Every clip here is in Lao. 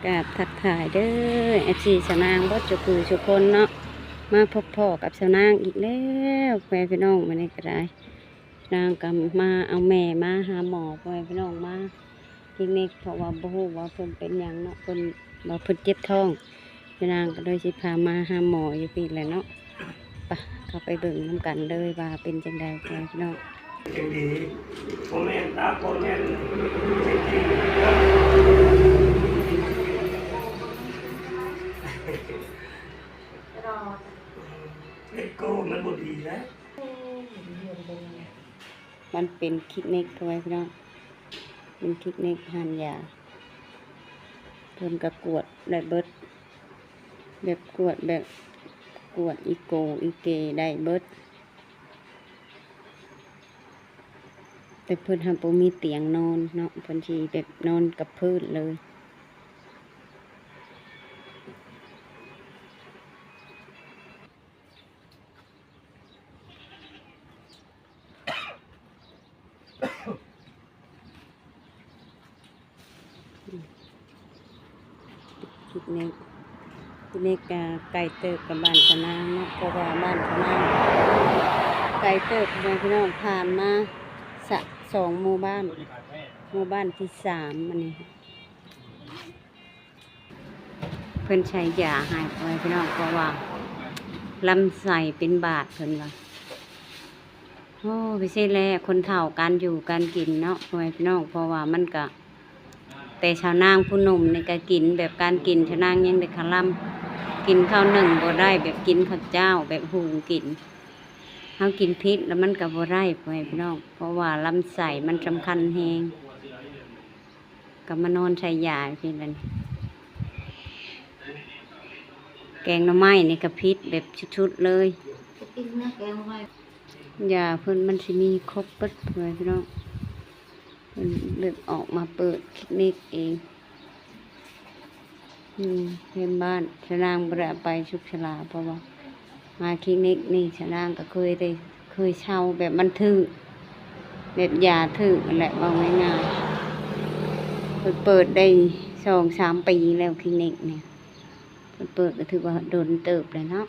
ກາບທັກທາຍເດີ ເອັຟຊີ ຊາວນາງເບິດສູ່ຜູ້ສູ່ຄົນເນາະ ມາພົບພໍ້ກັບຊາວນາງອີກແລ້ວ ພໍ່ແມ່ພີ່ນ້ອງ. ມື້ນີ້ກໍໄດ້ ນາງກໍມາເອົາແມ່ມາຫາໝໍ ພໍ່ແມ່ພີ່ນ້ອງ ມາຄລີນິກ ເພາະວ່າບໍ່ຮູ້ວ່າເພິ່ນເປັນຫຍັງເນາະ ເພິ່ນວ່າເພິ່ນເຈັບທ້ອງ ຍານາງກໍເລີຍຊິພາມາຫາໝໍຢູ່ພີ້ແຫຼະເນາະ. ໄປ ເຂົ້າໄປເບິ່ງນຳກັນເລີຍວ່າເປັນຈັ່ງໃດ ພໍ່ແມ່ພີ່ນ້ອງ. ຈັ່ງດີ ບໍ່ແມ່ນຕາ ບໍ່ແມ່ນ ເອັກໂກມັນບໍ່ດີນະ. ມັນເປັນຄລີນິກ ພໍ່ແມ່ພີ່ນ້ອງ ເປັນຄລີນິກຮ້ານຢາ ເພິ່ນກໍກວດໄດ້ເບິດ ແບບກວດ ແບບກວດອີໂກອີເກໄດ້ເບິດ ແຕ່ເພິ່ນຫາບໍ່ມີຕຽງນອນເນາະ ເພິ່ນຊິແບບນອນກັບພື້ນເລີຍ. ຄລິບນີ້ ຄລິບນີ້ກະໄກເຕີບກັບບ້ານຊະນາງເນາະ ເພາະວ່າບ້ານຊະນາງໄກເຕີບ ພໍ່ແມ່ພີ່ນ້ອງ ຜ່ານມາສະ ສອງໝູ່ບ້ານ ໝູ່ບ້ານທີສາມອັນນີ້. ເພິ່ນໃສ່ຢາໃຫ້ ພໍ່ແມ່ພີ່ນ້ອງ ເພາະວ່າລຳໄສ້ເປັນບາດ ເພິ່ນວ່າ. ໂອ້ ພິເສດແລ້ວ ຄົນເຖົ້າ ການຢູ່ການກິນເນາະ ພໍ່ແມ່ພີ່ນ້ອງ ເພາະວ່າມັນກະ ແຕ່ຊາວນາງຜູ້ໜຸ່ມນີ້ກະກິນແບບການກິນ ຊາວນາງຍັງໄດ້ຄະລຳ ກິນເຂົ້າໜຶ້ງບໍ່ໄດ້ ແບບກິນເຂົ້າເຈົ້າ ແບບຫຸງກິນ ເຮົາກິນຜິດແລ້ວມັນກະບໍ່ໄດ້ ພໍ່ແມ່ພີ່ນ້ອງ ເພາະວ່າລຳໄສ້ມັນສຳຄັນແຮງ. ກໍມານອນໃສ່ຢາຢູ່ພີ້ແຫຼະ. ແກງໜໍ່ໄມ້ນີ້ກໍຜິດແບບສຸດໆເລີຍ ຢາເພິ່ນມັນຊິມີຄົບເບິດ ພໍ່ແມ່ພີ່ນ້ອງ ເພິ່ນແບບອອກມາເປີດຄລິກນິກເອງ. ອືມ ເຮືອນບ້ານຊະນາງບໍ່ໄດ້ເອົາໄປສຸກສາລາ ເພາະວ່າມາຄລິກນິກນີ້ຊະນາງກໍເຄີຍໄດ້ ເຄີຍເຊົ່າແບບມັນຖືກ ແບບຢາຖືກຫັ້ນແຫຼະ ເວົ້າງ່າຍໆ. ເພິ່ນເປີດໄດ້ສອງສາມປີແລ້ວ ຄລິກນິກນີ້ ເພິ່ນເປີດກໍຖືວ່າດົນເຕີບແລ້ວເນາະ.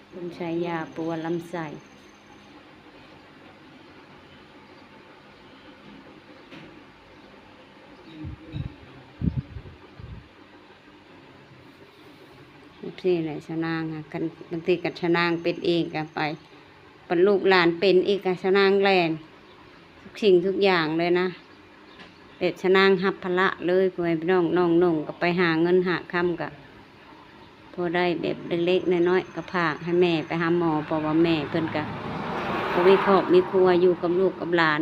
ເພິ່ນໃຊ້ຢາປົວລຳໄສ້ ແບບນີ້ແຫຼະຊະນາງ ຄັນບາງທີກໍຊະນາງເປັນເອງກໍໄປ ບັດລູກຫຼານເປັນອີກກໍຊະນາງແລ່ນ ທຸກສິ່ງທຸກຢ່າງເລີຍນະ ແບບຊະນາງຮັບພາລະເລີຍ ພໍ່ແມ່ພີ່ນ້ອງ. ນ້ອງໜຸ່ງກໍໄປຫາເງິນຫາຄຳ ກໍພໍໄດ້ແບບເລັກໆນ້ອຍໆ ກໍຝາກໃຫ້ແມ່ໄປຫາໝໍ ເພາະວ່າແມ່ເພິ່ນກໍບໍ່ມີຄອບມີຄົວ ຢູ່ກັບລູກກັບຫຼານ.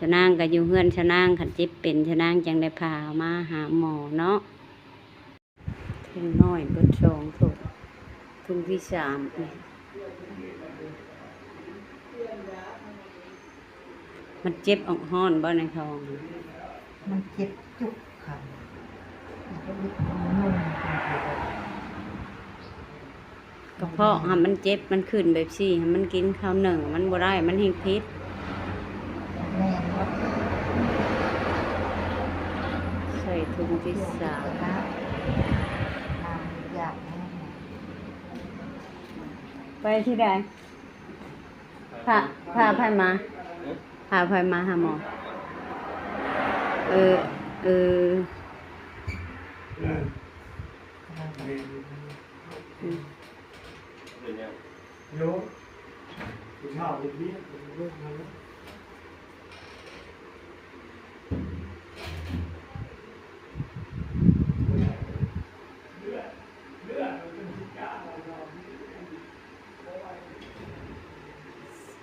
ຊະນາງກໍຢູ່ເຮືອນຊະນາງ ຄັນເຈັບເປັນຊະນາງຈັ່ງໄດ້ພາມາຫາໝໍເນາະ. ຖົງນ້ອຍເບິດສອງຖົງ ຖົງທີສາມນີ້ ມັນເຈັບອອກຮ້ອນບໍ່ໃນທ້ອງ? ມັນເຈັບຈຸກເຂົ້າ ມັນກໍເຈັບນົມ. ກະເພາະຫັ້ນມັນເຈັບ ມັນຂຶ້ນແບບຊີ້ ໃຫ້ມັນກິນເຂົ້າໜຶ້ງມັນບໍ່ໄດ້ ມັນແຮ່ງຜິດ. ແມ່ນບໍ່? ໃສ່ຖົງທີສາມ ຢາກ ໄປທີ່ໃດ? ພາ ພາໃຜມາ? ພາໃຜມາຫາໝໍ? ເອີ ເອີ. ອືມ.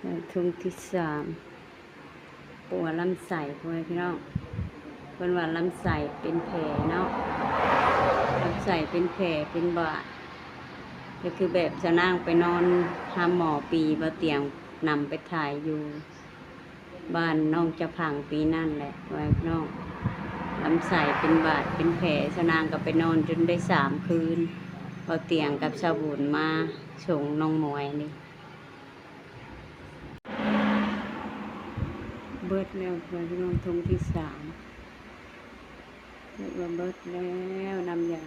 ໃສ່ຖົງທີສາມ ປົວລຳໄສ້ ພໍ່ແມ່ພີ່ນ້ອງ ເພິ່ນວ່າລຳໄສ້ເປັນແຜເນາະ ລຳໄສ້ເປັນແຜເປັນບາດ ກໍຄືແບບຊະນາງໄປນອນຫາໝໍປີ ບ່າວຕຽງນຳໄປຖ່າຍຢູ່ ບ້ານນ້ອງຈະພັງປີນັ້ນແຫຼະ ພໍ່ແມ່ພີ່ນ້ອງ ລຳໄສ້ເປັນບາດເປັນແຜ ຊະນາງກໍໄປນອນຈົນໄດ້ສາມຄືນ ບ່າວຕຽງກັບສາວບຸນມາສົ່ງນ້ອງໝວຍນີ້ ເບິດແລ້ວ ເພື່ອນພີ່ນ້ອງ ຖົງທີສາມ ຖືວ່າເບິດແລ້ວ ນ້ຳຢາ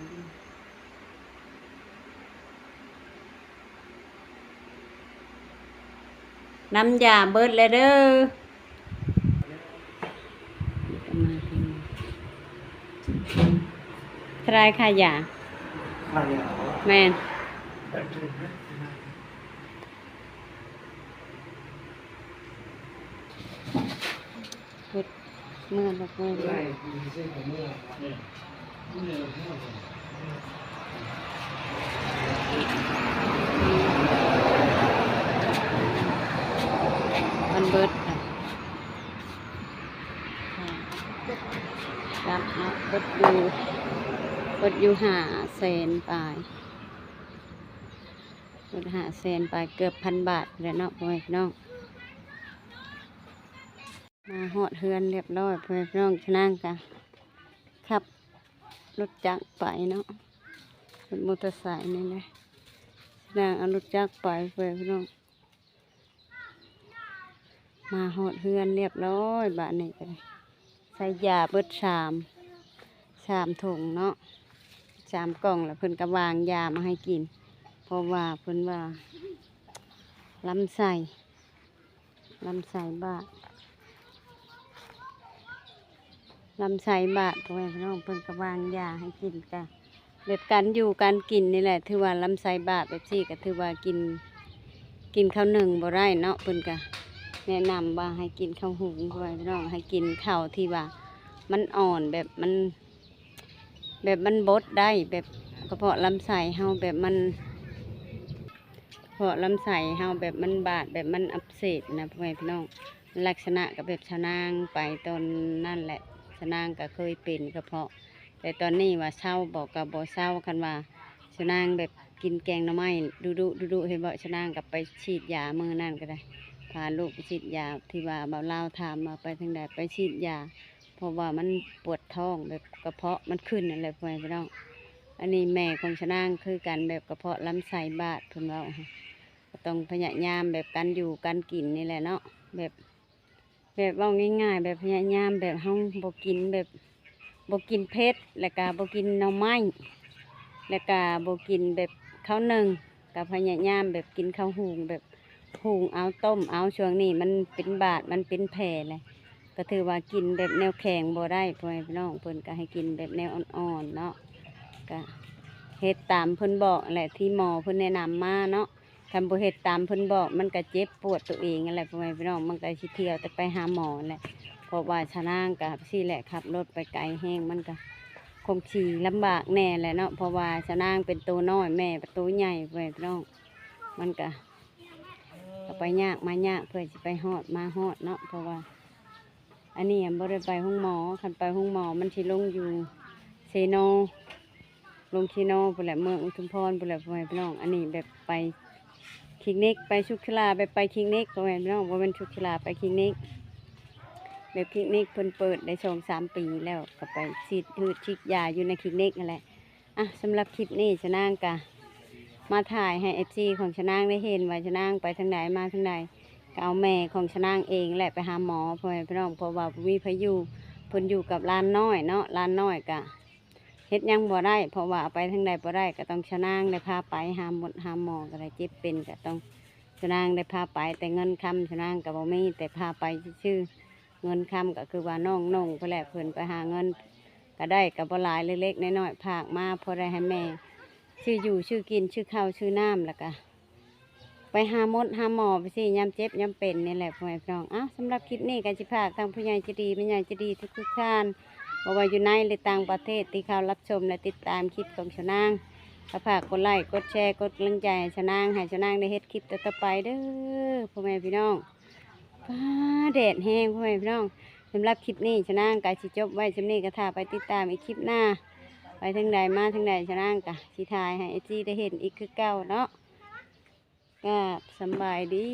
ນ້ຳຢາເບິດແລ້ວເດີ. ເທົ່າໃດຄ່າຢາ? ຄ່າຢາ ແມ່ນ ເບິດ ເມືອແລ້ວ ເມືອແລ້ວ ມັນເບິດແລ້ວ ກັບມາເບິດຢູ່ ເບິດຢູ່ຫ້າແສນປາຍ ເບິດຫ້າແສນປາຍ ເກືອບພັນບາດແລ້ວເນາະ ພໍ່ແມ່ພີ່ນ້ອງ. ມາຮອດເຮືອນລຽບຮ້ອຍ ພໍ່ແມ່ພີ່ນ້ອງ ຊະນາງກະຂັບລົດຈັກໄປເນາະ ລົດມໍເຕີໄຊນີ້ແຫຼະ ຊະນາງເອົາລົດຈັກໄປ ພໍ່ແມ່ພີ່ນ້ອງ. ມາຮອດເຮືອນລຽບຮ້ອຍ ບາດນີ້ກະໄດ້ໃສ່ຢາເບິດສາມ ສາມຖົງເນາະ ສາມກ່ອງ ແລ້ວເພິ່ນກະວາງຢາມາໃຫ້ກິນ ເພາະວ່າເພິ່ນວ່າລຳໄສ້ ລຳໄສ້ບາດ ລຳໄສ້ບາດ ພໍ່ແມ່ພີ່ນ້ອງ ເພິ່ນກະວາງຢາໃຫ້ກິນ ກະແບບການຢູ່ການກິນນີ້ແຫຼະ ຖືວ່າລຳໄສ້ບາດ ແບບຊີ້ກະຖືວ່າກິນ ກິນເຂົ້າໜຶ້ງບໍ່ໄດ້ເນາະ ເພິ່ນກະແນະນຳວ່າໃຫ້ກິນເຂົ້າຫຸງ ພໍ່ແມ່ພີ່ນ້ອງ ໃຫ້ກິນເຂົ້າທີ່ວ່າມັນອ່ອນ ແບບມັນ ແບບມັນບົດໄດ້ ແບບກະເພາະລຳໄສ້ເຮົາ ແບບມັນ ເພາະລຳໄສ້ເຮົາແບບມັນບາດ ແບບມັນອັກເສບນະ ພໍ່ແມ່ພີ່ນ້ອງ ລັກສະນະກະແບບຊະນາງໄປຕອນນັ້ນແຫຼະ ຊະນາງກະເຄີຍເປັນກະເພາະ ແຕ່ຕອນນີ້ວ່າເຊົາບໍ່ ກະບໍ່ເຊົາ ຄັນວ່າຊະນາງແບບກິນແກງໜໍ່ໄມ້ດຸໆ ດຸໆ ເຫັນບໍ່ ຊະນາງກະໄປສີດຢາມື້ນັ້ນກະໄດ້ ພາລູກໄປສີດຢາ ທີ່ວ່າບ່າວລາວຖາມວ່າໄປທາງໃດ ໄປສີດຢາ ເພາະວ່າມັນປວດທ້ອງ ແບບກະເພາະມັນຂຶ້ນນັ້ນແຫຼະ ພໍ່ແມ່ພີ່ນ້ອງ. ອັນນີ້ແມ່ຂອງຊະນາງຄືກັນ ແບບກະເພາະລຳໄສ້ບາດ ເພິ່ນເວົ້າ ກະຕ້ອງພະຍາຍາມແບບການຢູ່ການກິນນີ້ແຫຼະເນາະ ແບບ ແບບເວົ້າງ່າຍໆ ແບບພະຍາຍາມແບບເຮົາບໍ່ກິນ ແບບບໍ່ກິນເຜັດ ແລ້ວກະບໍ່ກິນໜໍ່ໄມ້ ແລ້ວກະບໍ່ກິນແບບເຂົ້າໜຶ້ງ ກະພະຍາຍາມແບບກິນເຂົ້າຫຸງ ແບບຫຸງເອົາ ຕົ້ມເອົາ ຊ່ວງນີ້ມັນເປັນບາດ ມັນເປັນແຜແຫຼະ ກະຖືວ່າກິນແບບແນວແຂງບໍ່ໄດ້ ພໍ່ແມ່ພີ່ນ້ອງ ເພິ່ນກະໃຫ້ກິນແບບແນວອ່ອນໆເນາະ ກະເຮັດຕາມເພິ່ນບອກແຫຼະ ທີ່ໝໍເພິ່ນແນະນຳມາເນາະ. ຄັນບໍ່ເຮັດຕາມເພິ່ນບອກ ມັນກະເຈັບປວດໂຕເອງຫັ້ນແຫຼະ ພໍ່ແມ່ພີ່ນ້ອງ ມັນກະຊິທ່ຽວແຕ່ໄປຫາໝໍຫັ້ນແຫຼະ ເພາະວ່າຊະນາງກະຊີ້ແຫຼະ ຂັບລົດໄປໄກແຮງ ມັນກະຄົງຊິລຳບາກແດ່ແຫຼະເນາະ ເພາະວ່າຊະນາງເປັນໂຕນ້ອຍ ແມ່ເປັນໂຕໃຫຍ່ ພໍ່ແມ່ພີ່ນ້ອງ ມັນກະ ກະໄປຍາກມາຍາກ ເພື່ອຊິໄປຮອດມາຮອດເນາະ ເພາະວ່າ ອັນນີ້ບໍ່ໄດ້ໄປໂຮງໝໍ ຄັນໄປໂຮງໝໍມັນຊິລົງຢູ່ເຊໂນ ລົງເຊໂນພຸ້ນແຫຼະ ເມືອງອຸທຸມພອນພຸ້ນແຫຼະ ພໍ່ແມ່ພີ່ນ້ອງ. ອັນນີ້ແບບໄປຄລິກນິກ ໄປຊຸກຊຸລາ ແບບໄປຄລິກນິກ ພໍ່ແມ່ພີ່ນ້ອງ ບໍ່ແມ່ນຊຸກຊຸລາ ໄປຄລິກນິກ ແບບຄລິກນິກເພິ່ນເປີດໄດ້ສອງສາມປີແລ້ວ ກະໄປສີດຮືດສີດຢາຢູ່ໃນຄລິກນິກຫັ້ນແຫຼະ. ອ່ະ ສຳລັບຄລິບນີ້ຊະນາງກະມາຖ່າຍໃຫ້ເອັຟຊີຂອງຊະນາງໄດ້ເຫັນວ່າຊະນາງໄປທາງໃດມາທາງໃດ ກະເອົາແມ່ຂອງຊະນາງເອງແຫຼະໄປຫາໝໍ ພໍ່ແມ່ພີ່ນ້ອງ ເພາະວ່າບໍ່ມີໃຜຢູ່ ເພິ່ນຢູ່ກັບຫຼານນ້ອຍເນາະ ຫຼານນ້ອຍກະເຮັດຫຍັງບໍ່ໄດ້ ເພາະວ່າເອົາໄປທາງໃດບໍ່ໄດ້ ກະຕ້ອງຊະນາງໄດ້ພາໄປ ຫາໝົດຫາໝໍກະໄດ້ ເຈັບເປັນກະຕ້ອງຊະນາງໄດ້ພາໄປ ແຕ່ເງິນຄຳຊະນາງກະບໍ່ມີ ແຕ່ພາໄປຊື່ໆ ເງິນຄຳກະຄືວ່ານ້ອງນົ່ງພຸ້ນແຫຼະ ເພິ່ນໄປຫາເງິນ ກະໄດ້ກະບໍ່ຫຼາຍ ເລັກໆນ້ອຍໆ ຝາກມາພໍໄດ້ໃຫ້ແມ່ຊື້ຢູ່ຊື້ກິນ ຊື້ເຂົ້າຊື້ນ້ຳ ແລ້ວກະໄປຫາໝົດຫາໝໍໄປຊີ້ ຍາມເຈັບຍາມເປັນນີ້ແຫຼະ ພໍ່ແມ່ພີ່ນ້ອງ. ເອົ້າ ສຳລັບຄລິບນີ້ກະຊິຝາກທັງຜູ້ໃຫຍ່ໃຈດີ ແມ່ໃຫຍ່ໃຈດີທຸກໆທ່ານ ບໍ່ວ່າຢູ່ໃນ ຫຼື ຕ່າງປະເທດ ທີ່ເຂົ້າຮັບຊົມ ແລະ ຕິດຕາມຄລິບຂອງຊະນາງ ກະຝາກກົດໄລ້ ກົດແຊ ກົດກຳລັງໃຈໃຫ້ຊະນາງ ໃຫ້ຊະນາງໄດ້ເຮັດຄລິບຕໍ່ໆໄປເດີ ພໍ່ແມ່ພີ່ນ້ອງ. ຟ້າແດດແຮງ ພໍ່ແມ່ພີ່ນ້ອງ. ສຳລັບຄລິບນີ້ຊະນາງກະຊິຈົບໄວ້ສ່ຳນີ້ ກະຖ້າໄປຕິດຕາມອີກຄລິບໜ້າ ໄປທາງໃດມາທາງໃດ ຊະນາງກະຊິຖ່າຍໃຫ້ເອັຟຊີໄດ້ເຫັນອີກຄືເກົ່າເນາະ. ກາບສຳບາຍດີ.